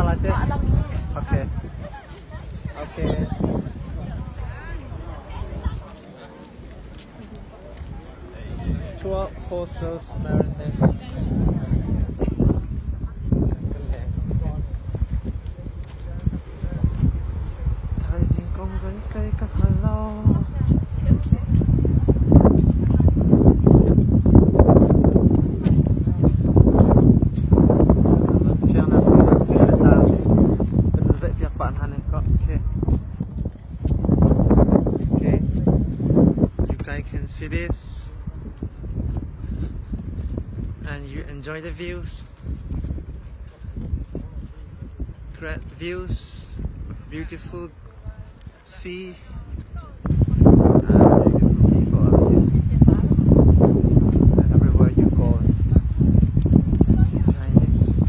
ta lai te. Okay. Okay. Tour Apostles Mariners. Thaizing kong zei kai ka hngal lo. Okay. You guys can see this and you enjoy the views. Great views, beautiful sea, and beautiful people out here. And everywhere you go, you see Chinese.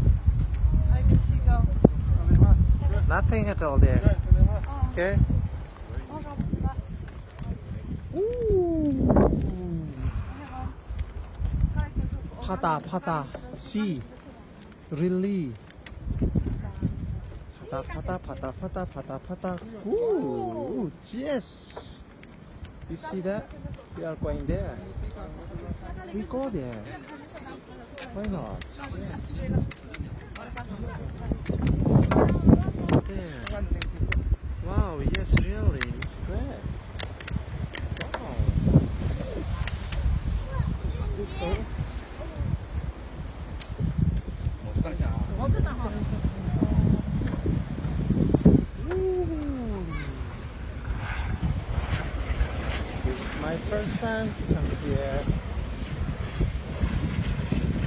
Nothing at all there. Okay. Ooh. 바다, 바다, sea, really. 바다, 바다, 바다, 바다, 바다, 바다. Ooh, yes. You see that? We are going there. We go there. Why not? Yes. There. Wow, yes, really. It's great. Wow. It's good though. Ooh. This is my first time to come here.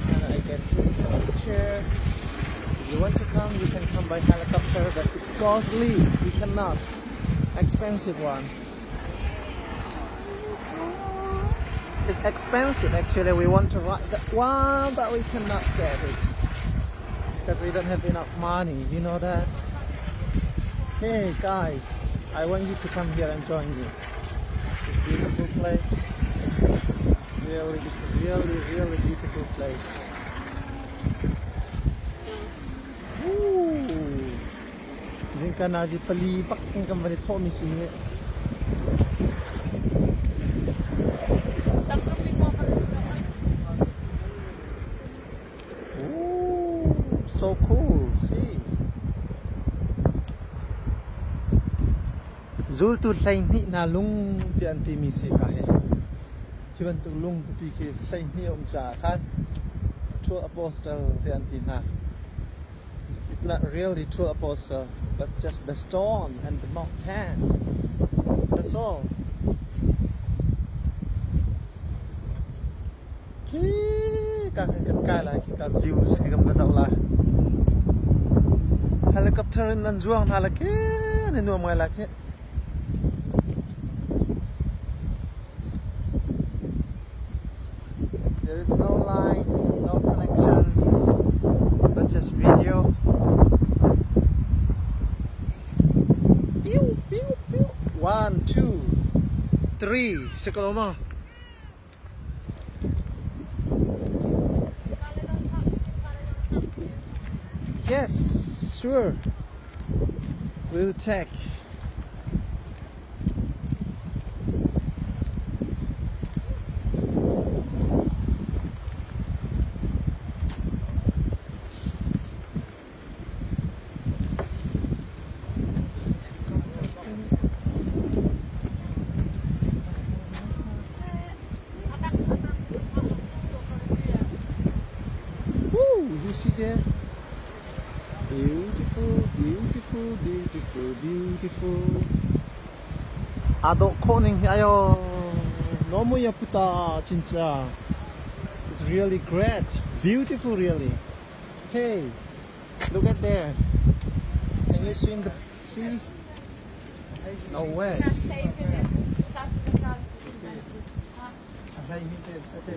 And I get to a picture. If you want to come, you can come by helicopter, but it's costly. We cannot. Expensive one. It's expensive actually. We want to ride that one, but we cannot get it because we don't have enough money. You know that? Hey guys, I want you to come here and join me. This beautiful place. Really, it's a really, really beautiful place. Ooh. Zingka nazi pali bak in kan van i thawhmi si hi. Ooh, so cool. See. Zultu 12 hna lung tiah an timi si ka hi. Cu bantuk lung pipi khi 12 a um caah khan 12 apostle tiah an ti hna. It's not really 12 apostle, but just the stone and the mountain. That's all. Khi ka kan kai lai khi ka views khi kan va zoh lai. Helicopter in an zuang hna la khi ni nuam ngai lai khi. There is no line, no connection, but just video. Pew, pew, pew. One, two, three. Si ko lo maw? Yes, sure. We'll check. Woo, you see there? Beautiful, beautiful, beautiful, beautiful. 아 dawh khawh ning hi ayo 너무 예쁘다 진짜. It's really great. Beautiful really. Hey, look at there. Can you swim the sea? No way.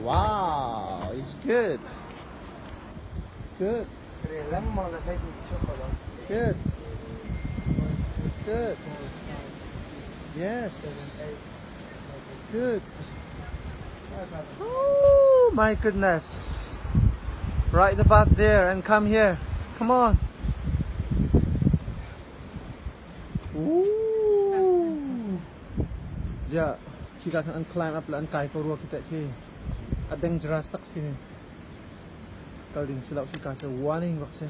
Wow, it's good. Good. Good. Good. Yes. Good. Oh my goodness. Ride the bus there and come here. Come on. Ooh. Ziah khika khan an climb up le an kai ko rua khi teh khi. A dangerous tak khi. Kal ding si lo khika cu warning bak si.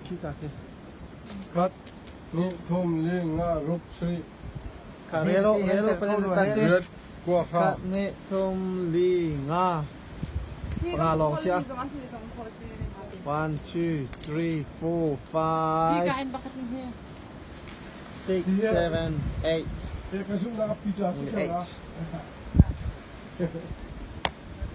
Khika khi. Khat, hnih, thum, li, nga, ruk, sarih. Kha relo relo palen ta si. Riat, kua kha. Khat, hnih, thum, li, nga. Panga lawng si a. 1, 2, 3, 4, 5, 6, 7, 8. 8.